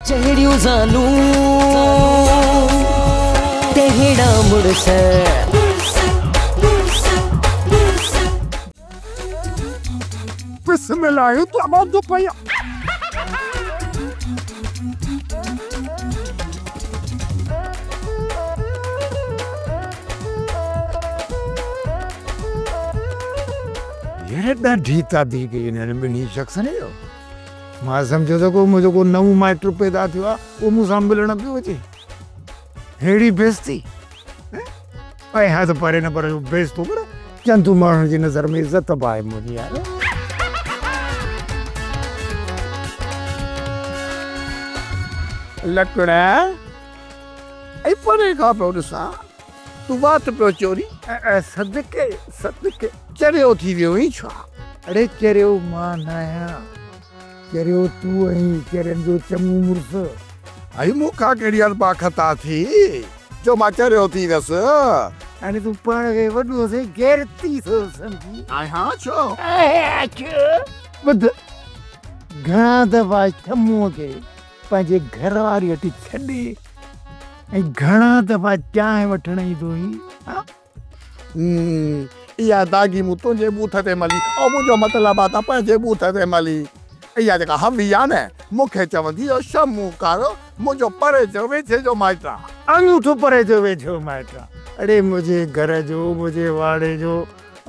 جهڙيون زالون تهڙا مڙس. بسم الله يطلع برضه بيا. يار ڏاڍي تعدي ڪئي انهن ٻنهي شخصن جو. مان سمجهيو ته ڪو منهنجو ڪو نئون مائٽ پيدا ٿيو آهي، اهو مون سان ملڻ پيو اچي. ههڙي بيعزتي! ۽ ها ته پري نه پر بيعزتو پر چند ماڻهن جي نظر ۾ عزت به آهي منهنجي يار. لڪڙ ۽ پري کان پيو ڏسان، تون وات پيو چورين. صدقي صدقي. چريو ٿي ويو آهين ڇا؟ اڙي چريو مان ناهيان، چريو تون آهين، چرين جو چڱو مڙس. ۽ مون کان ڪهڙي اربع خطا ٿي جو مان چريو ٿي ويس. هاڻي تون پاڻ کي وڏو سين غيرتي ٿو سمجهين. آهيان ڇو؟ آهيان ڇو؟ ٻڌ، گهڻا دفعا شموء کي پنهنجي گهر واري وٽ ڇڏي ۽ گهڻا دفعا چانهه وٺڻ ايندو هئين، ها؟ اها داغي مون تنهنجي ٻوٿ تي ملي، او منهنجو مطلب آ ته پنهنجي ٻوٿ تي ملي. اها جيڪا حوي آ نه، مون کي چوندي اهو شمون ڪارو منهنجو پري جو ويجهي جو مائٽ آ. آڱوٺو پري جو ويجهو مائٽ آ. اڙي منهنجي گهر جو، منهنجي واڙي جو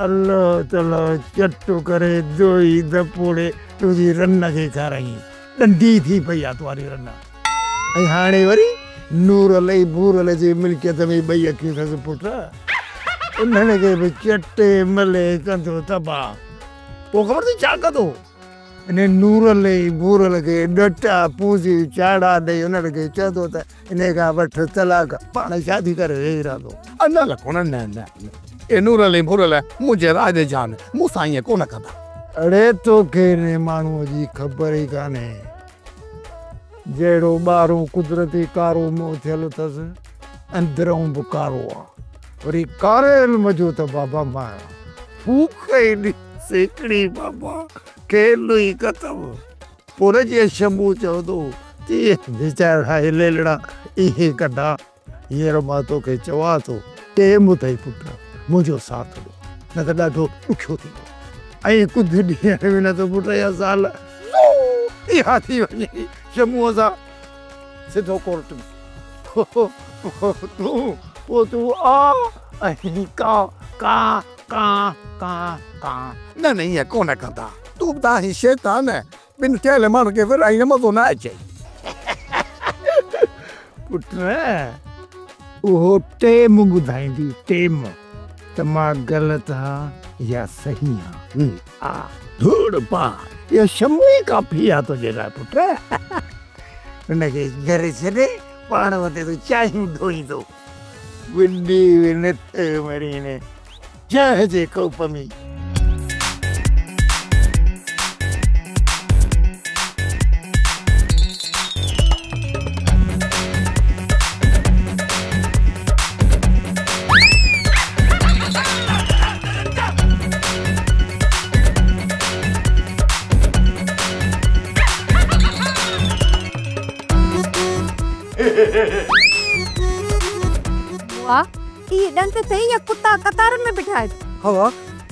الله تعاليٰ چٽ ڪري دوئي دپوڙي تنهنجي رن کي کارائين. ڏنڊي ٿي پئي آ تواري رن. ۽ هاڻي وري نورل ۽ ڀورل جي ملڪيت ۾ ٻئي اکيون اٿس پٽ. انهن کي به چٽي ملي ڪندو تباهه. پوء خبر اٿئي ڇا ڪندو؟ انهي نورل ۽ ڀورل کي ڏٽا پونجي چاڙها ڏئي انهن کي چوندو ته انهي کان وٺ طلاق، پاڻ شادي ڪري ويهي رهندو. نه لکو نه نه نه اي نورل ۽ ڀورل منهنجي راڄ جان مون سان ائين ڪونه ڪندا. اڙي توکي انهي ماڻهوء جي خبر ئي ڪانهي. جهڙو ٻاهرون قدرتي ڪارو منهن ٿيل اٿس، اندرئون به ڪارو آ. وري ڪاري علم جو ته بابا مان ڦوڪ ئي ڏي سيڪڙي بابا، کيل ئي ختم. پوء نه جيئن شمو چوندو هو، تيئن ويچارا هي ليلڙا ائين ڪندا. هينئر مان توکي چوان ٿو، ٽيم اٿئي پٽ، منهنجو ساٿ ڏي، نه ته ڏاڍو ڏکيو ٿيندو. ۽ ڪجهه ڏينهن ۾ نه ته پٽ اها زال اها ٿي وڃي شموء سان سڌو ڪورٽ ۾. تون پوء تون آ ۽ ڪا ڪا ڪا ڪا ڪا. نه نه ائين ڪونه ڪندا. تون به ته آهين شيطان، ٻن ٺهيل ماڻهن کي ورهائڻ مزو نه اچي. پٽ اهو ٽيم ٻڌائيندي ٽيم ته مان غلط هان يا صحيح هان. ها ڌوڙ پاء اهو شمو ئي ڪافي آ تنهنجي لاء پٽ. ان کي گهر ڇڏي پاڻ وٽ تون چانهيون ڍوئيندو. ٻڏي به نه ٿيو مرين چانهه جي ڪوپ ۾. واھ اهي ڏند اٿئي يا ڪتا قطارن ۾ بيٺا آهن. حوا،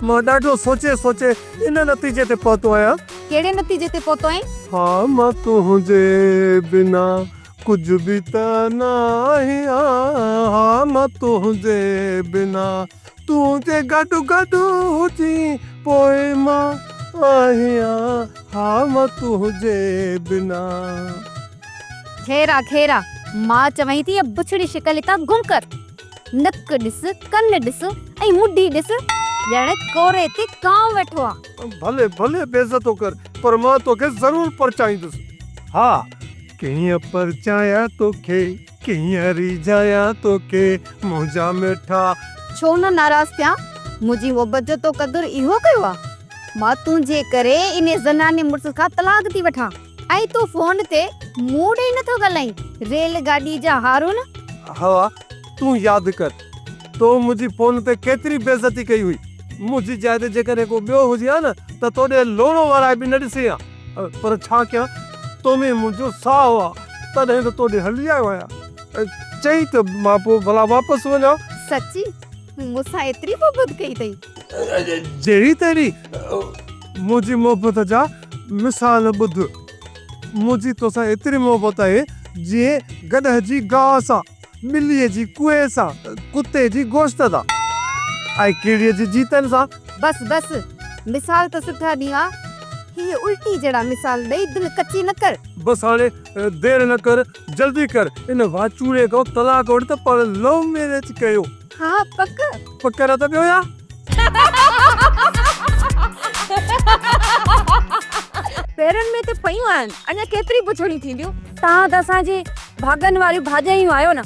مان ڏاڍو سوچي سوچي ان نتيجي تي پهتو آهيان. ڪهڙي نتيجي تي پهتو آهين؟ ها مان تنهنجي بنا ڪجهه به ته ناهيان، ها مان تنهنجي بنا، تون جي گڏ گڏ هجين پوء مان آهيان، ها مان تنهنجي بنا. خير آ خير آ، مان چوين ٿي اها بڇڙي شڪل هتان گم ڪر. نڪ ڏس، ڪن ڏس ۽ مڍي ڏس، ڄڻ ڪوري تي ڪانء ويٺو آ. ڀلي ڀلي بيعزتو ڪر، پر مان توکي ضرور پرچائيندس. ها، ڪيئن پرچايان توکي، ڪيئن ريجهايان توکي، منهنجا مٺا. ڇو نه ناراض ٿيان، منهنجي محبت جو تو قدر اهو ڪيو آ؟ مان تنهنجي ڪري انهي زناني مڙس کان طلاق ٿي وٺان ۽ تون فون تي مون ڏي نٿو ڳالهائين، ريل گاڏي جا هارون. حوا، تون ياد ڪر، تو منهنجي فون تي ڪيتري بيعزتي ڪئي هئي. منهنجي جاء تي جيڪڏهن ڪو ٻيو هجي ها نه ته تو ڏي لوڻو ورائي به نه ڏسي ها. پر ڇا ڪيان، تو ۾ منهنجو ساهه آ. تڏهن ته تو ڏي هلي آيو آهيان. چئي ته مان پوء ڀلا واپس وڃان. سچي مون سان ايتري محبت ڪئي اٿئي؟ جهڙي تهڙي منهنجي محبت جا مثال ٻڌ. منهنجي توسان ايتري محبت آهي جيئن گڏهه جي گاهه سان، ٻليء جي ڪوئي سان، ڪتي جي گوشت سان ۽ ڪيڙي جي جيتن سان. بس بس مثال ته سٺا ڏين ها، هيء الٽي جهڙا مثال ڏئي دل ڪچي نه ڪر. بس هاڻي دير نه ڪر، جلدي ڪر، ان واچوڙي کان طلاق وٺ ته پاڻ لو ميريج ڪيون. ها پڪ. پڪ نه ته ٻيو يا. پيرن ۾ ته پيون آهن، اڃا ڪيتري پڇڙيون ٿينديون. توهان ته اسان جي ڀاڳن واريون ڀاڄايون آهيو نه،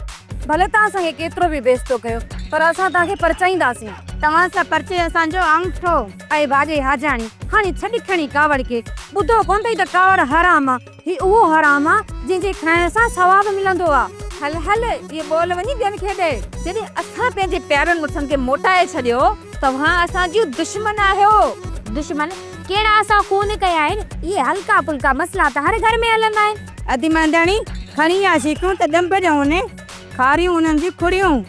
ڀلي توهان اسان کي ڪيترو به بيعزتو ڪيو، پر اسان توهان کي پرچائينداسين. توهان سان پرچي اسان جو آڱٺو. اي ڀاڄائي حاجاڻي، هاڻي ڇڏ کڻي ڪاوڙ کي. ٻڌو ڪونه اٿئي ته ڪاوڙ حرام آ. هي اهو حرام آ، جنهن جي کائڻ سان ثواب ملندو آ. هل هل، اهي ٻول وڃي ٻين کي ڏي. جڏهن اسان پنهنجي پيارن مڙسن کي موٽائي ڇڏيو، توهان اسان جون دشمن آهيو. دشمن ڪهڙا اسان خون ڪيا آهن، اهي هلڪا ڦلڪا مسئلا ته هر گهر ۾ هلندا آهن. ادي مانڌاڻي، کڻي آ شيخون ته ڏنڀ ڏيون ني، کاريون انهن جون کڙيون.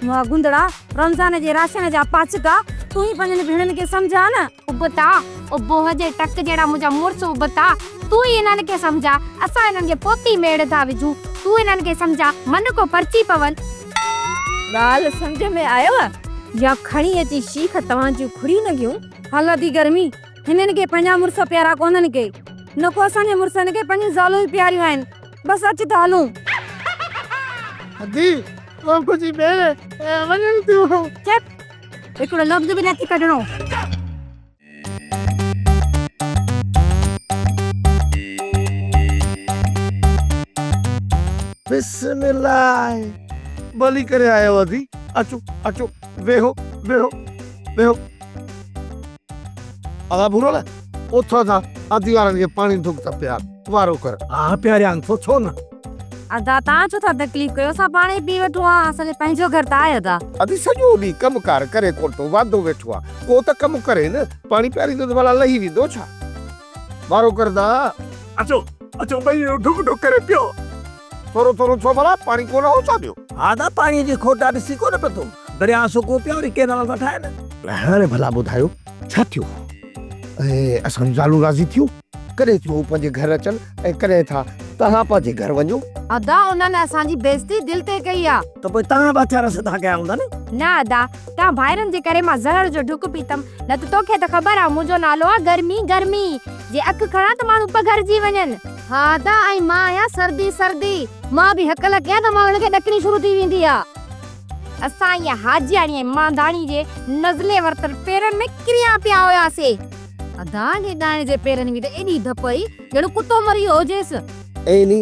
واهه گوندڙا، رمضان جي راشن جا پاچڪا، تون ئي پنهنجن ڀيڻن کي سمجهاء نه. ابتا، ابوهه جي ٽڪ جهڙا منهنجا مڙس ابتا، تون ئي انهن کي سمجهاء، اسان انهن کي پوتي ميڙ ٿا وجهون، تون انهن کي سمجهاء، من ڪو پرچي پون. ڳالهه سمجهه ۾ آيو يا کڻي اچي شيخ توهان جون کڙيون لڳيون. هل ادي گرمي، هنن کي پنهنجا مڙس پيارا ڪونهن ڪي، نه ڪو اسان جي مڙسن کي پنهنجون زالون ئي پياريون آهن. بس اچ ته هلون. ادي، اوڪ جي ڀيڻ وڃن ٿيون. چپ، هڪڙو لفظ به نٿي ڪڍڻو. بسم الله، ڀلي ڪري آيو ادي، اچو اچو ويهو ويهو ويهو. ادا ڀورل، اٿ ادا، ادي وارن کي پاڻي ڍڪ ته پيار، وارو ڪر. ها پياريان ٿو، ڇو نه. ادا توهان ڇو ٿا تڪليف ڪيو، اسان پاڻ ئي پي وٺون ها، اسان جو پنهنجو گهر ته آهي ادا. ادي سڄو ڏينهن ڪم ڪار ڪري ڪونه ٿو، واندو ويٺو آ، ڪو ته ڪم ڪري نه، پاڻي پياريندو ته ڀلا لهي ويندو ڇا؟ وارو ڪر دا. اچو اچو ٻئي ڍڪ ڍڪ ڪري پيو. ٿورو ٿورو ڇو ڀلا، پاڻي ڪونه هو ڇا ٻيو؟ ها دا پاڻي جي کوٽ آ، ڏسي ڪونه پيو ٿو، درياء سڪو پيو وري ڪينال ٿا ٺاهن. هاڻي ڀلا ٻڌايو ڇا ٿيو؟ ۽ اسان جون زالون راضي ٿيون؟ ڪڏهن ٿيون هو پنهنجي گهر اچن ۽ ڪڏهن ٿا توهان پنهنجي گهر وڃو؟ ادا انهن اسان جي بيعزتي دل تي ڪئي آ. ته پوء توهان به هٿيار سڌا ڪيا هوندا نه؟ نه ادا، توهان ڀائرن جي ڪري مان زهر جو ڍڪ پيتم، نه ته توکي ته خبر آ منهنجو نالو آ گرمي گرمي، جي اک کڻان ته ماڻهو پگهرجي وڃن. ها ادا ۽ مان آهيان سردي سردي، مان به هڪل ڪيان ته ماڻهن کي ڏڪڻي شروع ٿي ويندي آ. اسان اها حاجياڻي ۽ مانڌاڻي جي نزلي ورتل پيرن ۾ ڪريا پيا هياسي. ادا جي ڏائڻ جي پيرن ۾ ته ايڏي ڌپ هئي ڄڻ ڪتو مري ويو هجيس. ۽ ني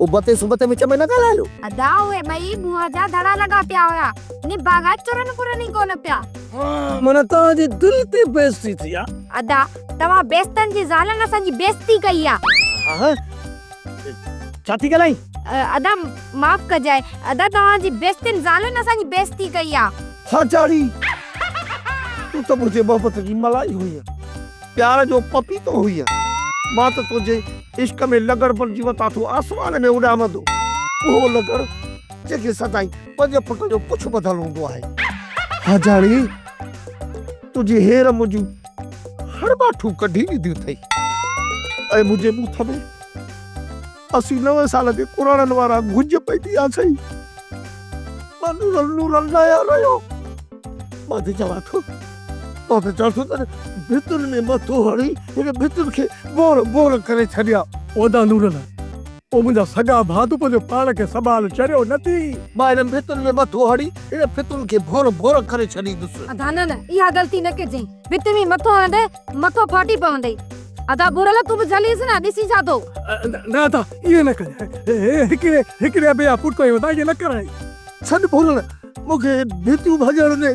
ابتي سبتي وچ ۾ نه ڳالهايو. ادا اهي ٻئي منهن جا ڌڙا لڳا پيا هيا. نڀاڳا چرن پرن ئي ڪونه پيا. معنيٰ توهان جي دل تي بيعزتي ٿي آ. ادا توهان بيستن جي زالن اسان جي بيعزتي ڪئي آ. ها ڇا ٿي ڳالهائين؟ ادا معاف ڪجانء ادا توهان جي بيستين زالن اسان جي بيعزتي ڪئي آ. هاجاڙي تون ته منهنجي محبت جي ملائي هئينء، پيار جو پپيتو هئينء، مان ته تنهنجي عشق ۾ لغڙ بڻجي وتان ٿو آسمان ۾ اڏامندو، اهو لغڙ جنهن کي سدائين 5 فٽ جو پڇ ٻڌل هوندو آهي. هاجاڙي تنهنجي هير منهنجون هڙٻاٺون ڪڍي وڌيون اٿئي ۽ منهنجي ٻوٿ ۾ 89 سال جي ڪراڙن وارا گهنج پئجي ويا اٿئي. مان نورل نورل ناهيان رهيو. مان ته چوان ٿو، مان ته چوان ٿو ته ڀتين ۾ مٿو هڻي هن ڀتين کي ٻور ٻور ڪري ڇڏيان. او ادا نورل، او منهنجا سڳا ڀاء، تون پنهنجو پاڻ کي سنڀال، چريو نه ٿي. مان هنن ڀتين ۾ مٿو هڻي هن ڀتين کي ڀور ڀور ڪري ڇڏيندس. ادا نه نه، اها غلطي نه ڪجئين. ڀت ۾ مٿو هڻندي مٿو ڦاٽي پوندئي. ادا ڀورل تون به جهليس نه، ڏسين ڇا ٿو. نه ادا ائين نه ڪجانء، هڪڙي هڪڙي ابي جا پٽ آهيون ادا، ائين نه ڪرائين. ڇڏ ڀورل، مون کي ڀتيون ڀڃڻ ڏي.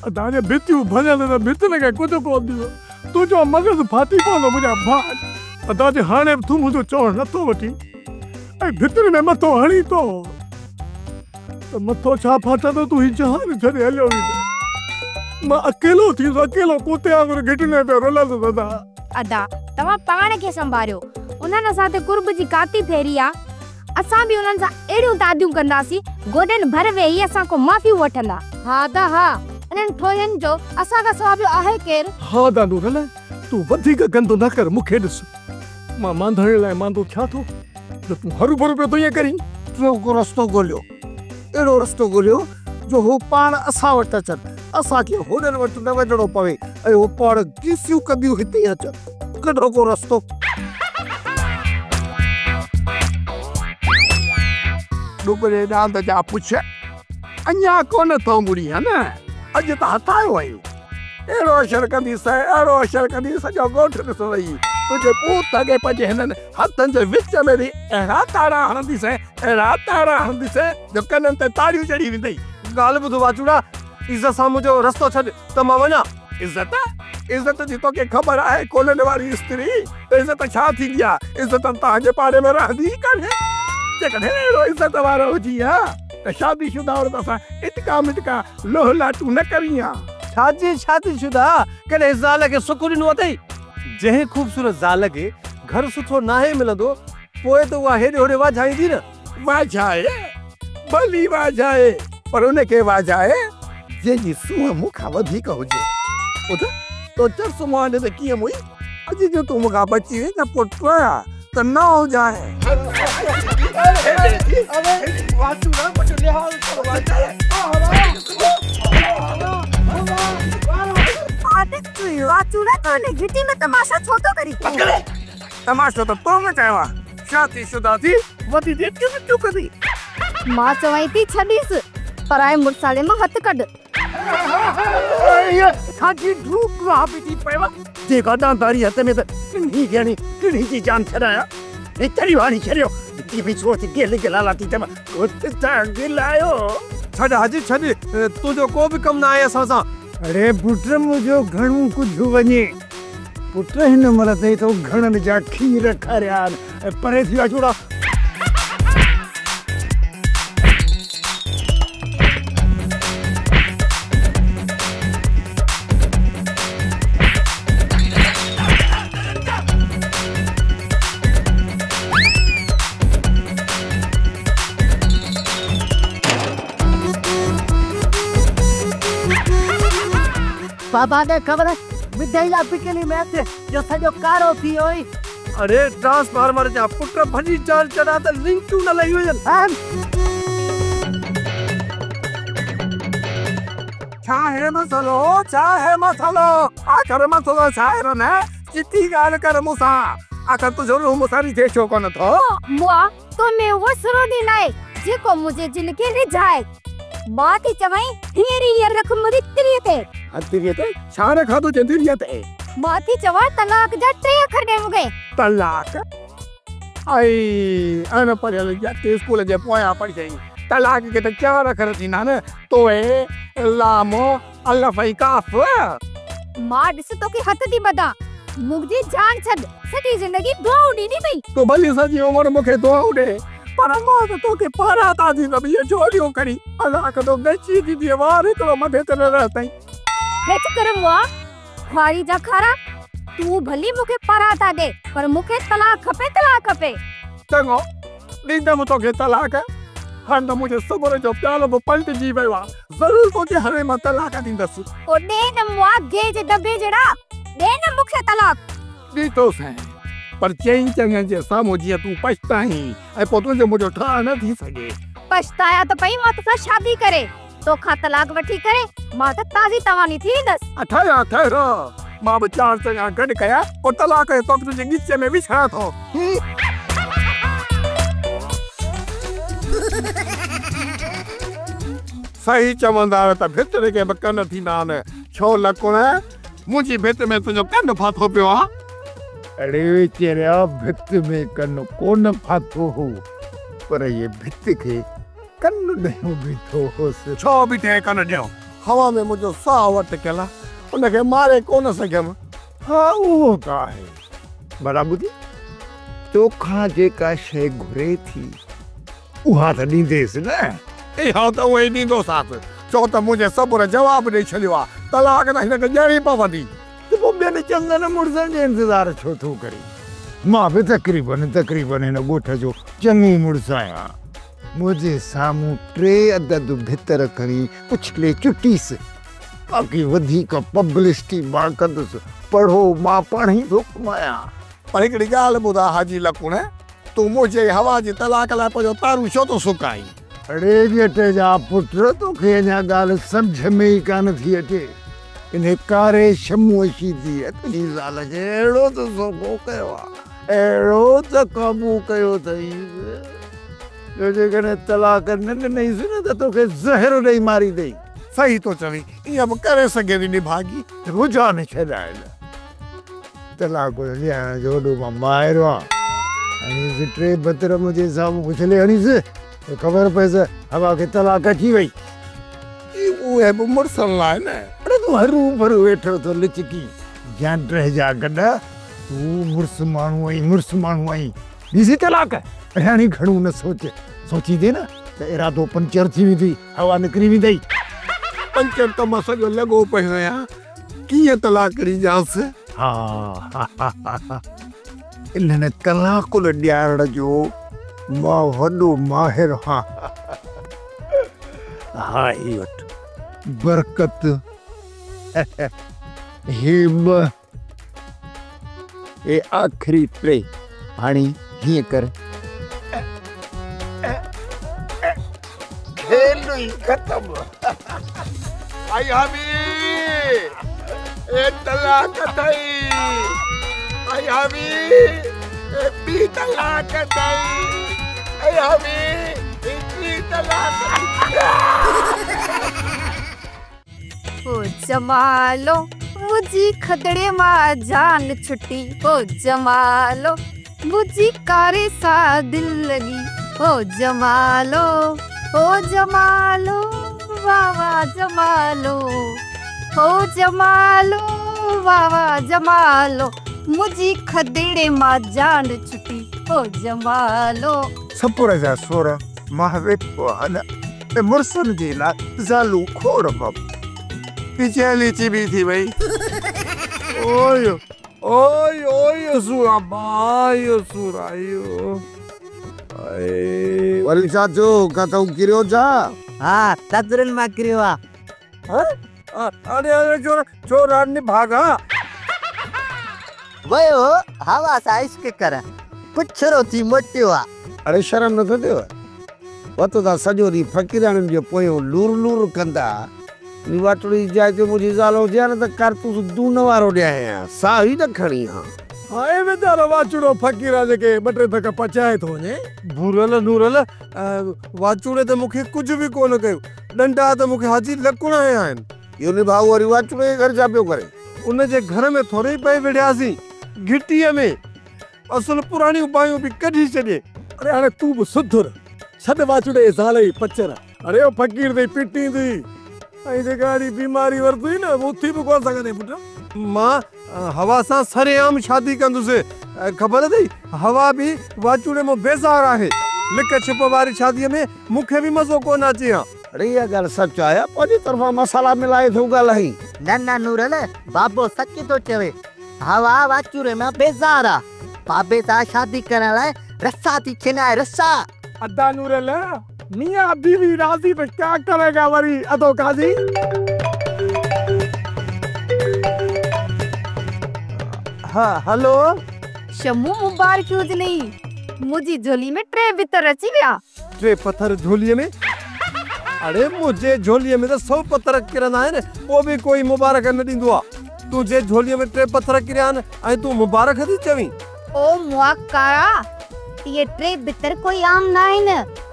ادا جي ڀتيون ڀڃندي ته ڀتين کي ڪجهه ڪونه ٿيندو، تنهنجو مغز ڦاٽي پوندو منهنجا ڀاء. ادا جي هاڻي به تون منهنجو چوڻ نٿو وٺين ۽ ڀتين ۾ مٿو هڻين ٿو ته مٿو ڇا ڦاٽندو، تون هي جهان ڇڏي هليو ويندين. مان اڪيلو ٿيندس، اڪيلو ڪتي وانگر گهٽين ۾ پيو رلندس ادا. ادا توهان پاڻ کي سنڀاريو، انهن اسان تي قرب جي ڪاتي ڦيري آ. असां बि उन्हनि सां अहिड़ियूं दादियूं कंदासीं, गोॾनि भर वेही असां खां माफ़ियूं वठंदा। हा दा हा, इन्हनि ठोयनि जो असां खां सवाइ ॿियो आहे केरु? हा दादू न, तूं वधीक गंदो न कर, मूंखे ॾिस, मां मांधण लाइ मांदो थियां थो, जो तूं हरू भरू पियो थो ईअं करीं। टियों को रस्तो ॻोल्हियो, अहिड़ो रस्तो ॻोल्हियो जो हू पाण असां वटि अचनि, असांखे होॾनि वटि न वञिणो पवे ऐं हू पाण कीसियूं कंदियूं हिते अचनि। कढो को रस्तो। डुबरे ॾांद जा पुछ अञा कोन थो मुड़ी हा न, अॼु त हथ आयो आहीं। अहिड़ो अशर कंदीसि, अहिड़ो अशर कंदीसि, सॼो ॻोठ ॾिसो वई। तुंहिंजे पूत खे पंहिंजे हिननि हथनि जे विच में बि अहिड़ा ताड़ा हणंदीसि, अहिड़ा ताड़ा हणंदीसि जो कननि ते ताड़ियूं चढ़ी वेंदई। ॻाल्हि ॿुधो वाचूड़ा, इज़त सां मुंहिंजो रस्तो छॾ त मां वञा। इज़त? इज़त जी तोखे ख़बर आहे कोलनि वारी स्त्री त इज़त छा थींदी आहे? इज़त तव्हांजे पाड़े में रहंदी ई कान्हे। जेकॾहिं अहिड़ो इज़त वारो हुजे हा त शादीशुदा औरत सां इटका मिटका लोह लाटूं न करी हा। छाजी शादीशुदा कॾहिं ज़ाल खे सुख ॾिनो अथई? जंहिं ख़ूबसूरत ज़ाल खे घर सुठो नाहे मिलंदो, पोइ त उहा हेॾे होॾे वाझाईंदी न। वाझाए भली वाझाए, पर उनखे वाझाए जंहिंजी सूंहं मूंखां वधीक हुजे। ॿुध, तो चरस मुआने ते कीअं मुई, अॼु जो तूं मूंखां बची वई न पुट त न हुजाए। घिटी में तमाशा छो थो करी? तमाशो त तो मचायो आहे, शादीशुदा थी वधी क्यों करी? मां चवां थी छॾीसि, पराए मुड़साले मां हथ कढ। छाजी ढूक थी पयो, जेका दांदारी हथ में त टिन्ही ॼणी टिन्ही जी जान छॾाया, तरी वाणी छॾियो, बि सोच गिल गिलाला थी त गिलायो। छॾ हाजी छॾ, तुंहिंजो को बि कमु न आहे असां सां। अरे पुट, मुंहिंजो घणो कुझु वञे। पुट, हिन महिल ते तो घणनि जा खीर खरिया आहिनि। परे थी अचूड़ा। बाबा ने ख़बर विधई ला बिजली में जो सॼो कारो थी वियो। अरे ट्रांसफार्मर जा पुट भॼी चार चढ़ा त लिंक्यूं न लही वञनि। छा है मसलो, छा है मसलो? आखिर मसलो छा है न? चिटी ॻाल्हि कर मूंसां, आखिर तुंहिंजो रूह मूंसां रिझे छो कोन थो? मुआ, तो में उहो सरो ॾिन आहे जेको मुंहिंजे जिन खे रिझाए। मां थी चवां हींअर हींअर रख मुंहिंजी तिरीअ ते। तिरीअ ते छा रखां थो तिरीअ ते? मां थी चवां तलाक जा 3 अखर ॾे मूंखे। तलाक? आई अन पढ़ियल जाते स्कूल जे पोयां पढ़ी आई। तलाक खे त 4 अखर थींदा न, तोए लाम अलफ ऐं काफ। मां ॾिस तोखे हथ थी ॿधां, मुंहिंजी जान छॾ, सॼी ज़िंदगी दुआऊं ॾींदी पई। तूं भली सॼी उमिरि मूंखे दुआऊं ॾे, पर मां त तोखे पाराता थी त इहे छोरियूं खणी अलाह कंदो गची थींदी, वार हिकिड़ो मथे ते न रहतई। हेठि कर मुआ, ख्वारी जा खारा, तूं भली मूंखे पराता ॾे, पर मूंखे तलाक खपे, तलाक खपे। चङो ॾींदमि तोखे तलाक। हाणे त मुंहिंजे सब्र जो प्यालो बि पलटिजी वियो आहे, ज़रूरु तोखे हाणे मां तलाक ॾींदसि। पोइ ॾे न मुआ, गे जे दॿे जहिड़ा, ॾे न मूंखे तलाक। ॾींदोसांइ, पर चई चङनि जे साम्हूं जीअं तूं पछताईं ऐं पोइ तुंहिंजो मुंहिंजो ठाह न थी सघे। पछताया त पई मां तोसां शादी करे, तोखां तलाक वठी करे मां त ताज़ी तवानी थी वेंदसि। ठहिरो ठहिरो, मां बि 4 चङा गॾु कया, पोइ तलाक तोखे तुंहिंजे ॻिचे में विछां थो। सही चवंदा त भितर खे बि कन थींदा आहिनि, छो लकुण मुंहिंजी भित में तुंहिंजो कन फाथो पियो आहे। अड़े चेरिया, भित में कन कोन फाथो हो, पर इहे भित खे कन ॾियो बीठो होसि। छो बीठे कन ॾियो? हवा में मुंहिंजो साह अटकियल आहे, उनखे मारे कोन सघियमि। हा, उहो त आहे। भला ॿुधी, तोखां जेका शइ घुरे थी उहा त ॾींदेसि न? इहा त उहो ई ॾींदोसांसि, छो त मुंहिंजे सब्र जवाबु ॾेई छॾियो आहे, तलाक त हिनखे ॾियणी पवंदी। त पोइ ॿियनि चङनि मुड़ुसनि जो इंतज़ारु छो थो करे? مان به تقريبن تقريبن هن ڳوٺ جو چڱو مڙس آهيان. منهنجي سامهون ٽي عدد ڀتر کڻي اڇلي چٽيس. باقي وڌيڪ پبلسٽي مان ڪندس. پڙهو مان پاڻهي ٿو ڪمايان. پر هڪڙي ڳالهه ٻڌاء حاجي لڪڻ، تون منهنجي ۽ حوا جي طلاق لاء پنهنجو تارون ڇو ٿو سڪائين؟ اڙي ڄٽ جا پٽ، توکي اڃا ڳالهه سمجهه ۾ ئي ڪانه ٿي اچي. انهي ڪاري شموء شيديء تنهنجي زال کي اهڙو ته سوگهو ڪيو آ، اهڙو ته قابو ڪيو اٿئيس، جو جيڪڏهن طلاق نه ڏنئيس نه ته توکي زهر ڏئي ماريندئي. صحيح ٿو چوين، ائين به ڪري سگهي ٿي نڀاڳي. ته جان ڇڏائي نه. طلاق ڏيارڻ جو وڏو مان ماهر آهيان. هڻيس ٽي ڀتر منهنجي سامهون اڇلي هڻيس ته خبر پئيس هوا کي طلاق اچي وئي. اهي به مڙسن لاء نه. اڙي تون هرو ڀرو ويٺو ٿو لچڪين. جانڊهه جا گڏهه، تون مڙس ماڻهو آهين، مڙس ماڻهو آهين. ڏيسين طلاق؟ اڙي هاڻي گهڻو نه سوچ. سوچيندين نه ته ارادو پنچر ٿي ويندئي، هوا نڪري ويندئي. پنچر ته مان سڄو لڳو پيو آهيان. ڪيئن طلاق ڏجانس؟ ها انهن طلاقن ڏيارڻ جو مان وڏو ماهر هان. ها هي وٺ برڪت هي ٻه هي آخري ٽي هاڻي هيئن ڪر. کيل ئي ختم. ائي حامي اي طلاق اٿئي. ائي حامي اي ٻي طلاق اٿئي. ائي حامي اي ٽي طلاق. او جمالو منهنجي کدڙي مان جان ڇٽي. او جمالو منهنجي ڪاري سان دل لڳي. او جمالو او جمالو واھ واھ جمالو. او جمالو واھ واھ جمالو منهنجي کدڙي مان جان ڇٽي. او جمالو. سپر جا سور مان ويٺو آهيان ۽ مڙسن جي لاء زالون کوڙ بابا. پچيلي چٻي ٿي وئي. اوئي اوئي اوئي سورا ڀائي سورا ايو ائي. وري ڇا ٿيو ڪٿئون ڪريو ڇا؟ ها تترن مان ڪريو آ. اڙي اڙي چور چور نڀاڳا. ويو هو هوا سان عشق ڪرڻ پڇرو ٿي موٽيو آ. اڙي شرم نٿو ٿئيو؟ وتو ٿا سڄو ڏينهن فقيراڻين جي پويون لور لور ڪندا. انهي واٽڙي جي جاء تي منهنجي زال هجي ها نه ته ڪارتوس دون وارو ڏيانء ها، ساهه ئي نه کڻي ها. هاء ويچارو واچوڙو فقيراڻي کي ٻه ٽي ڌڪ پچائي ٿو وڃي. ڀورل نورل واچوڙي ته مون کي ڪجهه به ڪونه ڪيو، ڏنڊا ته مون کي حاجي لڪڻ هنيا آهن. اهو نڀاڳو وري واچوڙي جي گهر ڇا پيو ڪري؟ ان جي گهر ۾ ٿوري ئي پئي وڙهياسين، گهٽيء ۾ اصل پراڻيون باهيون به ڪڍي ڇڏي. اڙي هاڻي تون به سڌر، ڇڏ واچوڙي جي زال جي پچر. اڙي او فقير تي پٽيندي ۽ جيڪا اهڙي بيماري ورتئي نه اٿي به ڪونه سگهندين پٽ. مان حوا سان سرعام شادي ڪندس. خبر اٿئي حوا به واچوڙي مان بيزار آهي. لڪ ڇپ واري شاديء ۾ مون کي به مزو ڪونه اچي ها. اڙي اها ڳالهه سچ آهي پنهنجي طرفان مصالحا ملائي ٿو ڳالهائين. نه نه نورل بابو سچ ٿو چوي. حوا واچوڙي مان بيزار آ. بابي سان شادي ڪرڻ لاء رسا ٿي ڇنائي رسا. ادا نورل ميان بيوي راضي ته ڪيا ڪري گا وري ادو قاضي. ها هلو. شمو مبارڪيون هجنئي منهنجي جهولي ۾ ٽي ڀتر اچي ويا. ٽي پٿر جهوليء ۾؟ اڙي منهنجي جهوليء ۾ ته سئو پٿر ڪرندا آهن پوء به ڪوئي مبارڪ نه ڏيندو آ. تنهنجي جهوليء ۾ ٽي پٿر ڪريا آهن ۽ تون مبارڪ ٿي چوين؟ او مئا ڪارا! اهي ٽي ڀتر ڪوئي عام نه آهن.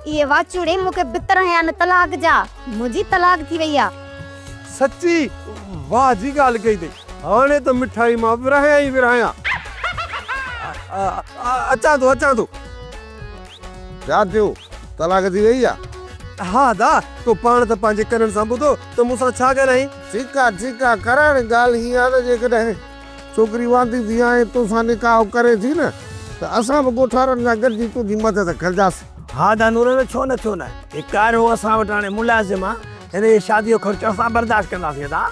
اهي واچوڙي مون کي ڀتر هنيا آهن طلاق جا. منهنجي طلاق ٿي وئي آ. سچي واهه جي ڳالهه ڪئي اٿئي. هاڻي ته مٺائي مان ورهايان ئي ورهايان. اچان ٿو اچان ٿو. ڇا ٿيو؟ طلاق ٿي وئي آ؟ ها ادا، تو پاڻ ته پنهنجي ڪنن سان ٻڌو ته مون سان ڇا ڳالهايائين. ٺيڪ آ ٺيڪ آ ڪراڻ ڳالهه هيئن آ ته جيڪڏهن ڇوڪري واندي ٿي آ ۽ توسان نڪاح ڪري ٿي نه ته اسان به ڳوٺارن سان گڏجي تنهنجي مدد ڪنداسين. ها ادا نورل ڇو نه ڇو نه هي ڪارو اسان وٽ هاڻي ملازم آ هن جي شادي جو خرچ اسان برداشت ڪنداسين ادا.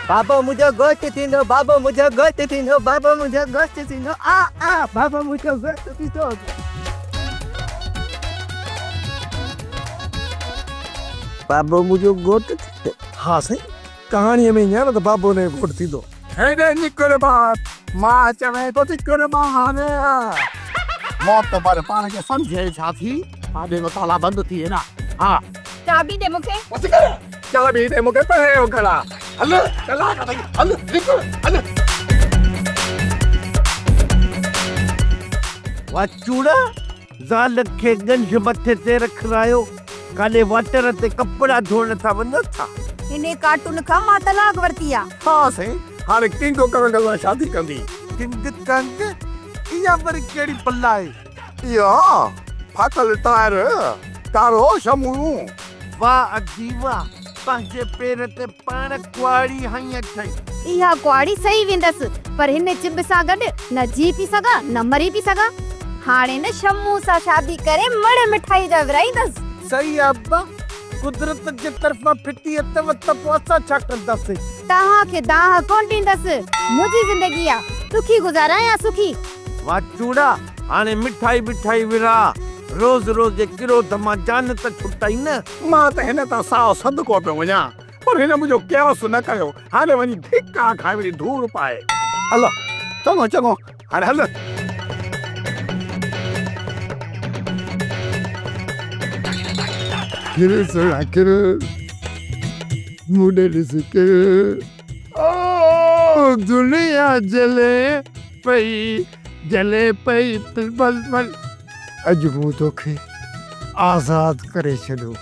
बाबो मुंहिंजो गोश्त थींदो, बाबो मुंहिंजो गोश्त थींदो, बाबो मुंहिंजो गोश्त थींदो, आ आ बाबो मुंहिंजो गोश्त थींदो। बाबो मुंहिंजो घोटु थींदो। हा साईं, कहाणीअ में ईअं आहे न त बाबो ने घोटु थींदो। हेॾे निकिर ॿाहिरि, मां चवे थो निकिर ॿाहिरि। मौत पर पाण खे सम्झे छा थी? साॾे जो ताला बंदि थी वियो न। हा चाबी ॾे मूंखे। चाबी ॾे मूंखे, पहिरियों घड़ा। हल कलाक अथई, हल निकिर, हल। वाचूड़ा ज़ाल खे गंज मथे ते रखरायो, काॾे वाटर ते कपिड़ा धोइण था वञो छा? हिन कार्टून खां मां तलाक वरिती आहे। हा साईं, हाणे किंग कंग सां शादी कंदी। किंग कंग? इहा वरी कहिड़ी बला आहे? इहा फाटल टायर, कारो शमू। वाह अदी वाह, पंहिंजे पेर ते पाण कुआड़ी हई अथई। इहा कुआड़ी सही वेंदसि, पर हिन चिब सां गॾु न जी पी सघां न मरी पी सघां। हाणे न शमू सां शादी करे मड़ मिठाई जा विराईंदसि। सही आहे अब्बा, कुदरत जे तरफ़ां फिटी अथव त पोइ असां छा कंदासीं? तव्हांखे दाह कोन ॾींदसि, मुंहिंजी ज़िंदगी आहे, सुखी गुज़ारां या सुखी। वाचूड़ा हाणे मिठाई बिठाई विरा, रोज़ रोज़ जे क्रोध मां जान त छुटाई न। मां त हिन तां साओ सदको पियो वञा, पर हिन मुंहिंजो क्यास न कयो। हाणे वञी धिका खाए वञी धूड़ पाए। हलो चङो चङो, हाणे हल। किर सुणा किर, मूं ॾे ॾिस किर। ओ दुनिया जले पई, जले पई बल बल। अॼु मूं तोखे आज़ाद करे छॾियो,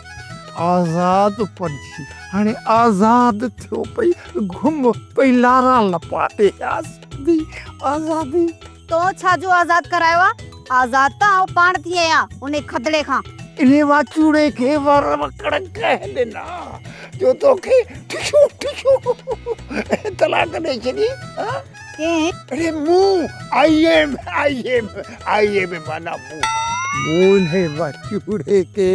आज़ाद पंछी। हाणे आज़ाद थियो पई, घुम पई लारा लपा ते। आज़ादी आज़ादी। तो छा जो आज़ाद करायो आहे? आज़ाद त आउं पाण थी आहियां उन खदड़े खां। इन वाचूड़े खे वर वकड़ कंहिं ॾिना जो तोखे ठिशू ठिशू तलाक ॾेई छॾी। अरे मूं I M I M I M माना मूं मूं इन वाचूड़े खे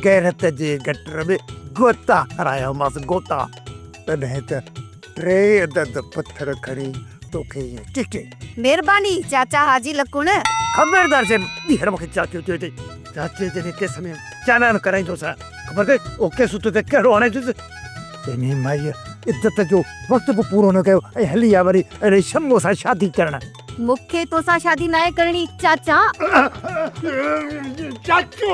गैरत जे गटर में गोता करायोमांसि, गोता। तॾहिं त टे अदद पथर खणी तोखे ईअं टिके। महिरबानी चाचा हाजी लकुण। ख़बरदार से ॿीहर मूंखे चाचो चए थई। चाचे जॾहिं केस में चालान कराईंदो सां, ख़बर अथई उहो केस तो ते कहिड़ो आणे थियुसि। तंहिं माई इज़त जो वक़्तु बि पूरो न कयो ऐं हली आहे वरी अहिड़े शम्मो सां शादी करण। मूंखे तोसां शादी नाहे करणी चाचा। चाचो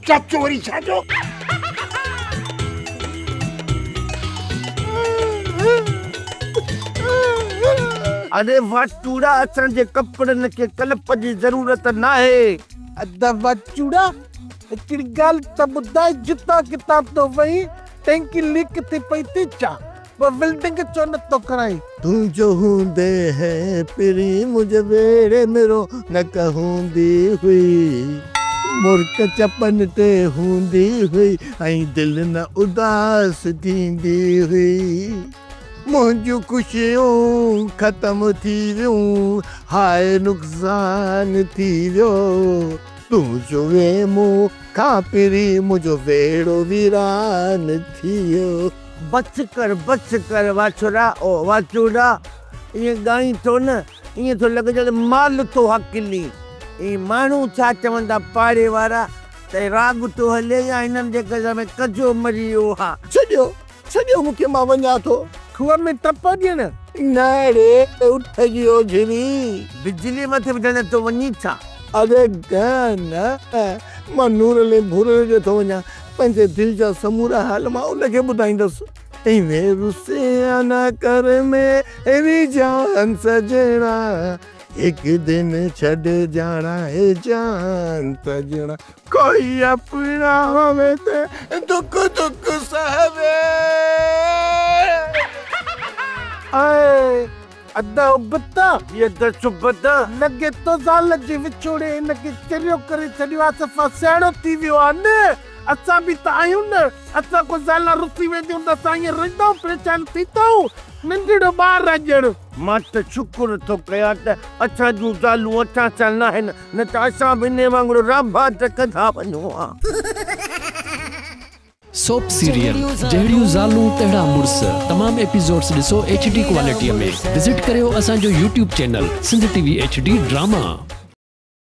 चाचो वरी छा जो? अरे वाचूड़ा, असांजे कपिड़नि खे कलप जी ज़रूरत नाहे। अदा वाचूड़ा, हिकिड़ी ॻाल्हि त ॿुधाए, जितां किथां थो वई टैंकी लीक थी पई थी छा? पोइ बिल्डिंग छो नथो कराई? तुंहिंजो हूंदे है पिरी मुंहिंजे वेड़े में रौनक हूंदी हुई, मुर्क चपन ते हूंदी हुई ऐं दिलि न उदास थींदी हुई। मुंहिंजूं ख़ुशियूं ख़तमु थी वियूं, हाय नुक़सान थी वियो। तुंहिंजो वेमो खां पिरी मुंहिंजो वेड़ो वीरान थी वियो। बस कर वाछुड़ा, ओ वाचूड़ा, ईअं ॻाई थो न, ईअं थो लॻे ॼण माल थो हकिली। ई माण्हू छा चवंदा पाड़े वारा त राग थो हले या हिननि जे घर में कजो मरी वियो आहे। छॾियो छॾियो मूंखे, मां वञा थो। खूह में टप ॾियण न रे, उठ जी ओझरी। बिजली मथे बि ॼण थो वञी छा? अरे न, मां नूर भूर जे थो वञा, पंहिंजे दिलि जा समूरा हाल मां उनखे ॿुधाईंदुसि। ऐं रुसे न कर मेरी जान सजना, एक दिन छॾ जाणा है जान सजना। कोई अपना होवे ते दुख दुख सहवे। आए अदा उबता ये त सुबता लॻे तो ज़ाल जे विछोड़े हिनखे चरियो करे छॾियो आहे, सफ़ा सियाणो थी वियो आहे न। असां बि त आहियूं न, असां को ज़ाल रुसी वेंदियूं त असां ईअं रहंदा परेशान थींदा नंढड़ो ॿार आहे ॼण। मां त शुक्र थो कयां त असां जूं ज़ालूं असां सां न आहिनि, न त असां बि इन वांगुरु रांभा त कंदा वञूं हा। سوپ سيريل جهڙيون زالون تهڙا مڙس تمام ايپيسوڊز ڏسو ايڇ ڊي ڪوالٽي ۾ وزٽ ڪريو اسان جو YouTube channel Sindh T V H D drama.